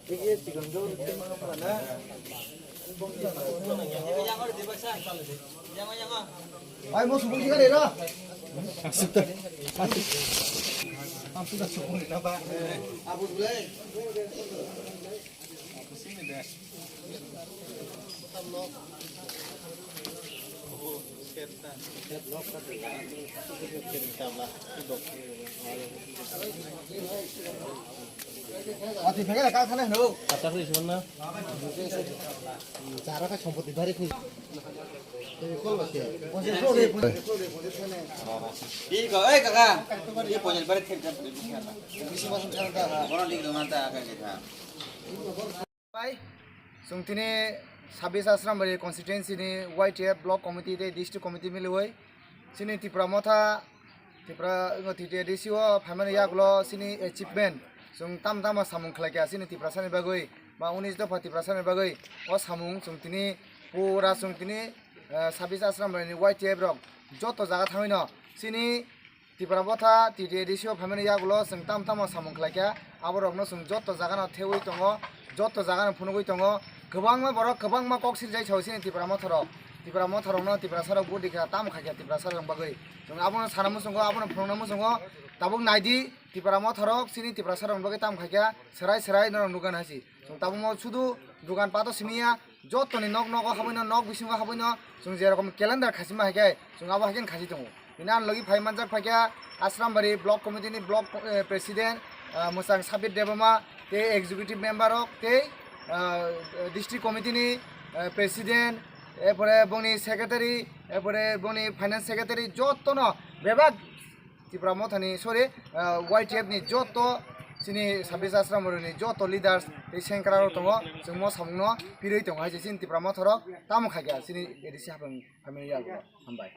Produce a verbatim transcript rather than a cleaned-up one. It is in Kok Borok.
Ai, mo subung tiga deh, dah. Abu gulai. Ati phai ka thana hino. Kata ko isu na. Chara ka sompoti bari khui. Iko, ei kaka. Ye pojal bari thek jam. Bono lik do manta ka ka. Pai, chwng tini sabis Asrambari constituency ni Y T F block committee tei district committee miliwi chini Tipra Motha, Tipra, T T A D C o phaimani yagulo chini achievement chwng tam tamo samung khlaikha chini Tiprasani bagwi, ba unis dopha Tiprasani bagwi o samung chwng tini pura chwng tini, eh, sabis Asrambari ni Y T F rok joto jaga thangwino chini Tipra Motha T T A D C o phaimani yagulo chwng tam tamo samung khlaikha, aborokno chwng joto jagano thewui tongo, joto jagano phunugwi tongo. Kwbangma borok kwbangma kok siljai sao chini Tipra Motharok. Tipra Motharokno Tiprasarok vote rikha, tamo khaikha Tiprasarokni bagwi. Chwng abono sana muchungo, abono phunukna muchungo, tabuk naidi Tipra Motharok chini Tiprasarokni bagwi tamo khaikha, swrai swrai norok nukgana hai se. Chwng tabukmo sudu dogan pato simi ya, jotoni nok nogo habwino, nok bisingo habwino chwng je rokom calendar khachima hai khe chwng abo hai khe khasi tongo. Bini ang logi phai manjak phai khe Asrambari block committee ni block, eh, president, ah, Mwchang Sabir Debbarma tei executive member rok tei, ah, district committee ni, eh, president, erpore bongni secretary, erpore bongni finance secretary jotono bebak Tipra Mothani, sorry, ah, Y T F ni joto chini sabis Asrambari ni joto leaders tei sengkra rok tongo, chwng mo samung no phirwi tongo hai se chini Tipra Motharok tamo khaikha chini A D C hapang family yago. Hambai.